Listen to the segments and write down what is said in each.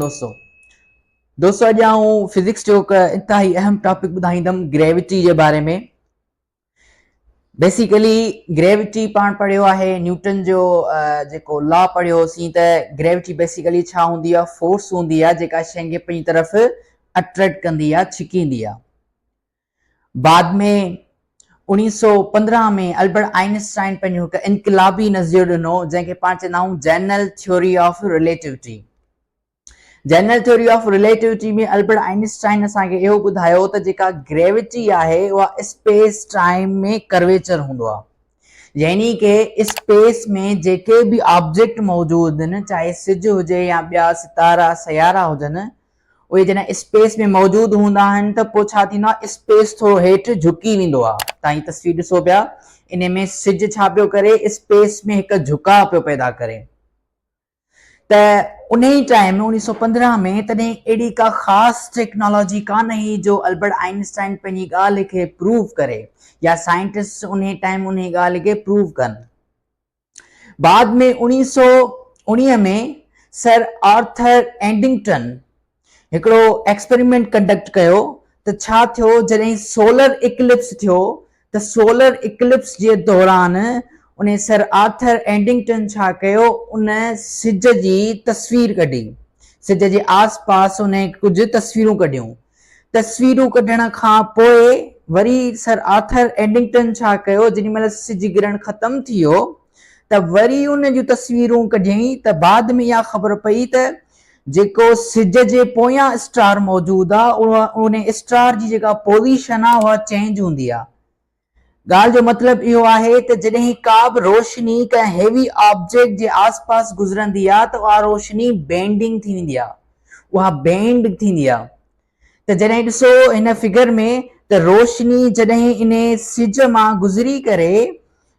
دوستو دوستو اڄ آئون فزڪس جو هڪ انتهائي اهم ٽاپڪ ٻڌائيندم گريوٽي جي باري ۾ بيسيڪلي گريوٽي پاڻ پڙهيو آهي نيوٽن جو جيڪو لا پڙهيو هوسين ته گريوٽي بيسيڪلي ڇا هوندي آهي فورس هوندي آهي جيڪا شين کي پنهنجي طرف اٽريڪٽ ڪندي آهي ڇڪيندي آهي بعد ۾ 1915 ۾ البرٽ آئنسٽائن پنهنجو هڪ انقلابي نظريو ڏنو جنهن کي پاڻ چوندا آهيون general theory of relativity. General theory of relativity ۾ Albert Einstein اسان کي اهو ٻڌايو ته جيڪا گريوٽي آهي اها اسپيس ٽائيم ۾ ڪرويچر هوندو آهي يعني ڪي اسپيس ۾ جيڪي به آبجيڪٽ موجود آهن چاهي سج هجي يا ٻيا ستارا سيارا هجن اهي جڏهن اسپيس ۾ موجود هوندا آهن ته پوء ڇا ٿيندو آهي اسپيس ٿورو هيٺ جهڪي ويندو آهي تان هي تصوير ڏسو پيا ان ۾ سج ڇا پيو ڪري اسپيس ۾ هڪ جهڪاء پيو پيدا ڪري ته انهي ٽائيم 1915 ۾ تڏهن اهڙي ڪا خاص ٽيڪنالاجي ڪانه هئي جو البرٽ آئنسٽائن پنهنجي ڳالهه کي پروو ڪري يا سائنٽسٽ انهي ٽائيم انهي ڳالهه کي پروو ڪن. بعد ۾ 1919 ۾ سر آرٿر ايڊنگٽن هڪڙو ايڪسپريمينٽ ڪنڊڪٽ ڪيو ته ڇا ٿيو جڏهن سولر اڪلپس ٿيو ته سولر اڪلپس جي دوران ان سر آرٿر ايڊنگٽن ڇا ڪيو ان سج جي تصوير ڪڍي سج جي آس پاس ان ڪجهه تصويرون ڪڍيون تصويرون ڪڍڻ کان پوء وري سر آرٿر ايڊنگٽن ڇا ڪيو جيڏي مهل سج گرهڻ ختم ٿي ويو ته وري ان جون تصويرون ڪڍيائين ته بعد ۾ اها خبر پئي ته جيڪو سج جي پويان اسٽار موجود آ ان اسٽار جي جيڪا پوزيشن آ اها چينج هوندي آ. ڳالهه جو مطلب اهو آهي ته جڏهن ڪا به روشني ڪنهن هيوي آبجيڪٽ جي آس پاس گذرندي آ ته اها روشني بينڊنگ ٿي ويندي آ اها بينڊ ٿيندي آ ته جڏهن ڏسو هن فگر ۾ ته روشني جڏهن ان سج مان گذري ڪري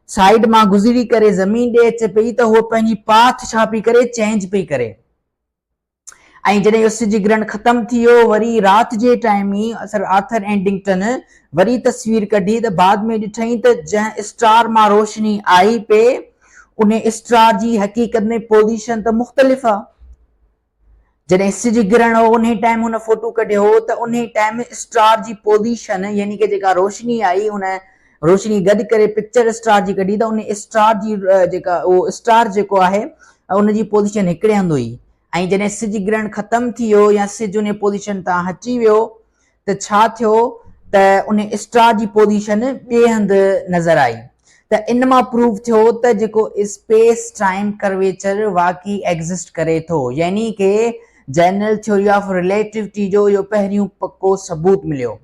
سائيڊ مان گذري ڪري زمين ڏي اچي پئي ته هوء پنهنجي پاٿ ڇا پئي ڪري چينج پئي ڪري ۽ جڏهن اهو سج گرهڻ ختم ٿي ويو وري رات جي ٽائيم ئي سر آرٿر اينڊنگٽن وري تصوير ڪڍي ته بعد ۾ ڏٺائين ته جنهن اسٽار مان روشني آئي پئي ان اسٽار جي حقيقت ۾ پوزيشن ته مختلف آ جڏهن سج گرهڻ هو انهي ٽائيم هن فوٽو ڪڍيو هو ته انهي ٽائيم اسٽار جي پوزيشن يعني ڪي جيڪا روشني آئي ان روشني گڏ ڪري پڪچر اسٽار جي ڪڍي ته ان اسٽار جي جيڪا اهو اسٽار جيڪو آهي ان جي پوزيشن هڪڙي هنڌ هئي ۽ جڏهن سج گرهڻ ختم ٿي ويو يا سج ان پوزيشن تان هٽي ويو ته ڇا ٿيو ته ان اسٽار جي پوزيشن ٻئي هنڌ نظر آئي ته ان مان پروف ٿيو ته جيڪو اسپيس ٽائيم ڪرويچر واقعي ايگزسٽ ڪري ٿو يعني ڪي جنرل ٿيوري آف رليٽوٽي جو اهو پهريون پڪو ثبوت مليو.